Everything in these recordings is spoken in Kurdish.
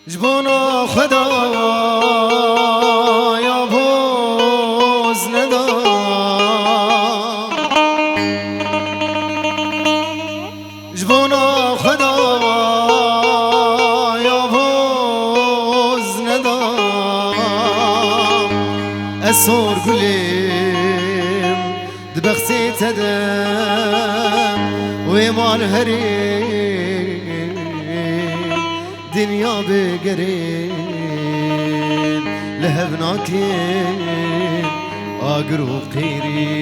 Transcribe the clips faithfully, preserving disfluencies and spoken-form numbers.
Ji bona Xwedaya boz neda. Ji bona Xwedaya boz neda. Ez sor gulêm di bextê te de wê mal herê. Dinya bigerê li hev nake agir û qêrî.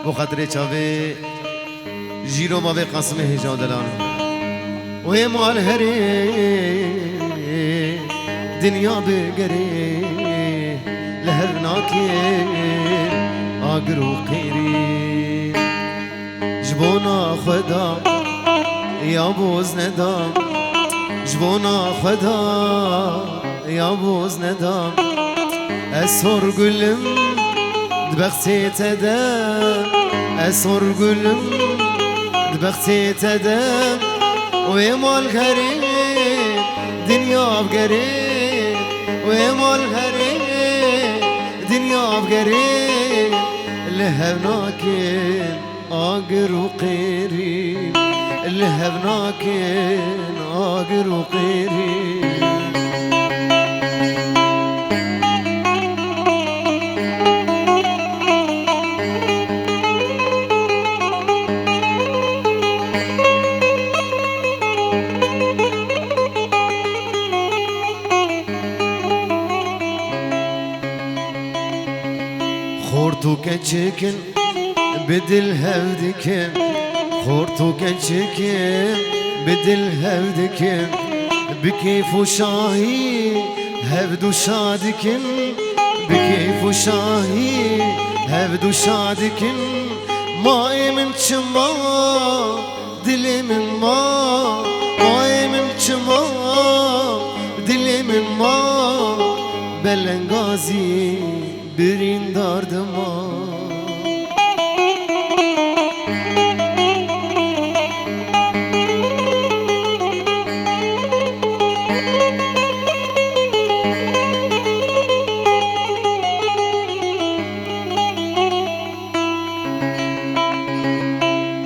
Bo xatirê çavê Jîro mavê Qasimê hêja delan. Wê mal herê dinya bigerê li hev nake agir û qêrî. Ji bona Xweda ya boz neda. Ji bona Xweda ya boz neda. Ez sor gulim di bextê te de. Ez sor gulim di bextê te de. Wê mal herê dinya bigerê. Wê mal herê dinya bigerê. Li hev nakin agir û qêrî, li hev nakin agir û qêrî. Xort û keçik in, bi dil hev dikin. Xort û keçik in, bi dil hev dikin. Bi kêf û şahî hev du şa dikin. Bi kêf û şahî hev du şa dikin. Mayê min çima, dilê min ma, mayê min çima, dilê min ma, belengazî birîndar dima.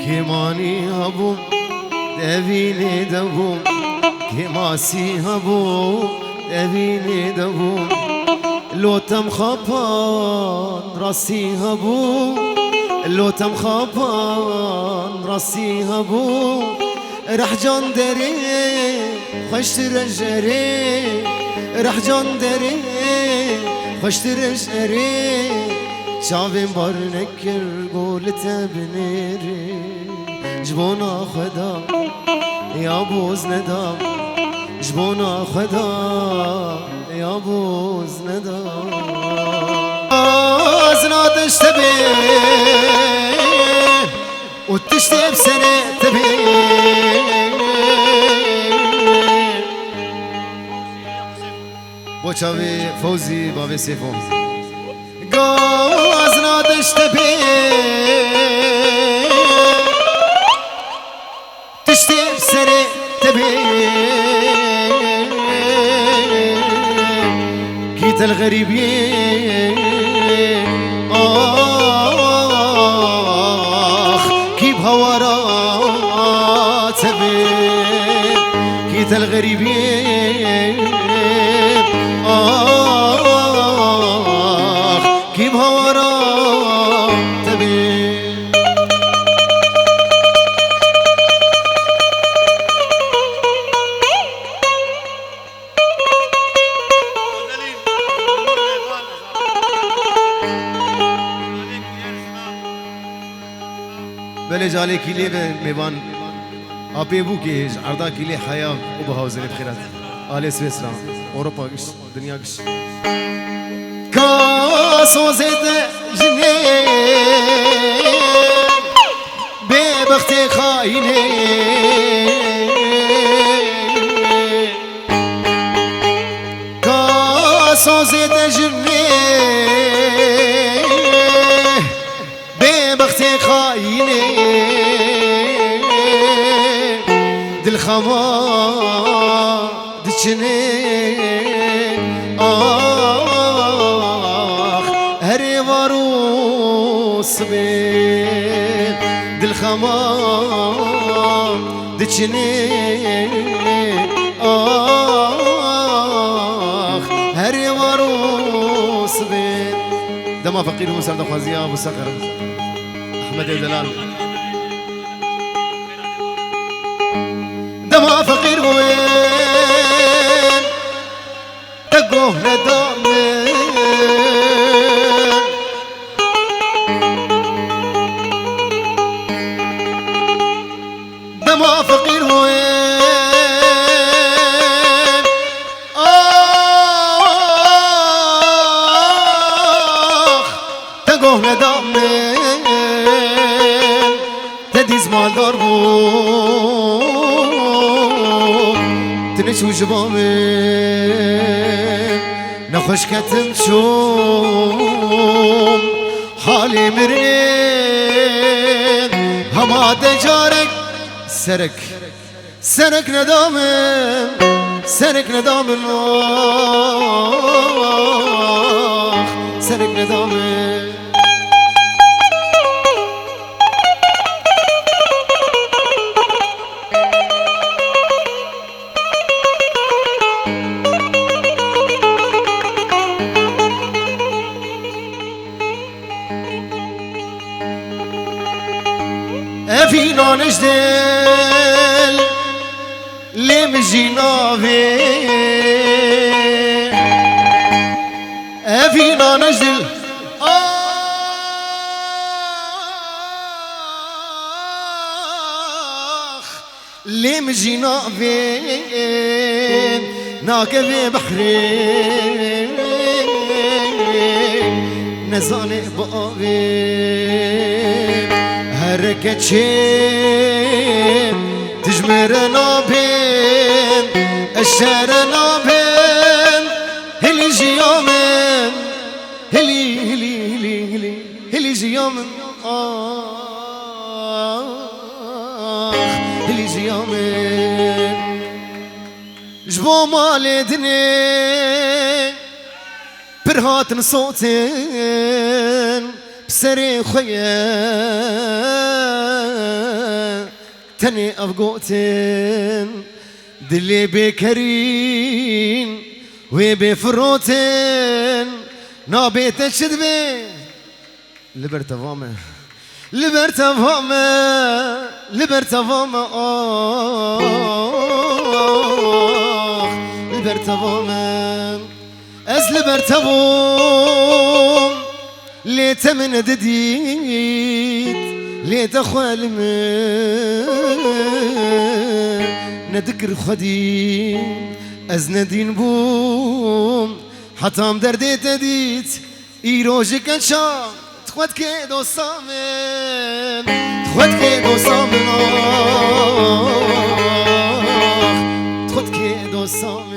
Kêmanî hebû, devînê debû, kêmasî hebû, devînê debû. Lotem xapan rastî hebû, lotem xapan rastî hebû. Rehcan derê xweştir e ji erê, rehcan derê xweştir e ji erê. Çavên bar nekir, go li te binêrê. Ji bona Xweda ya boz neda. Ji bona Xweda ya boz neda. Azna deşte bê û tiştê bi serê te bê. Bo çavê Fewzî, bavê Sêfo. Gazna deşte bê, tiştê serê te bê. Kî tel xerîbî, ax, kî bi hawara te bê. Kî tel xerîbî, ax, kî bi hawara te bê. Belê, ji alê Kîlê ve mêvan apê bû ki ji erda Kîlê heya û bi hawzinê bi xêrat. Alê Swêsra, Ewropa giş, dinya giş. Ka sozê te jinê bê bextê xayinê. Ka sozê te jinê bê bextê xayinê. Xema diçinê, ax, herê var û sibê, dil xema diçinê, ax, herê var û sibê. Dema feqîr bû ser daxwaziya Abu Seqir, Ehmedê Delal. Dema feqîr bûyên, te goh neda min. Dema feqîr bûyên, ax, te goh neda min. Te dîs maldar bû, tu neçû ji ba min. Nexweş ketim çûm halê mirinê. Hema te carek serek, serek neda min, serek neda min, ax, serek neda min. Ev înan ji dil lê min jî navê. Ev înan ji dil, ax, lê min jî navê, nake vê behrê, nezanê bi avê. Here keçê tu ji min re nabên, ez şere nabêm, hilî jiya min, hilî, hilî, hilî, hilî. Hilî jiya min, ax, hilî jiya min. Ji bo malê dinê pir hatin sotin, bi serê xwe ye tenê ev gotin. Dilê bêkerîn wê bê firotin, nabê te çi dibê? Li ber teva me. Li ber teva me. Li ber teva me. Ax. Li ber teva me. Ez li ber tevûm. Lê te min nedidît. Lê te xwe li min nedikir xwedî. Ez nedîn bûm. Hetam derdê te dît. Îro ji keça, tu xwe dikê dosta min, tu xwe dikê dosta min, ax, tu xwe dikê dosta min.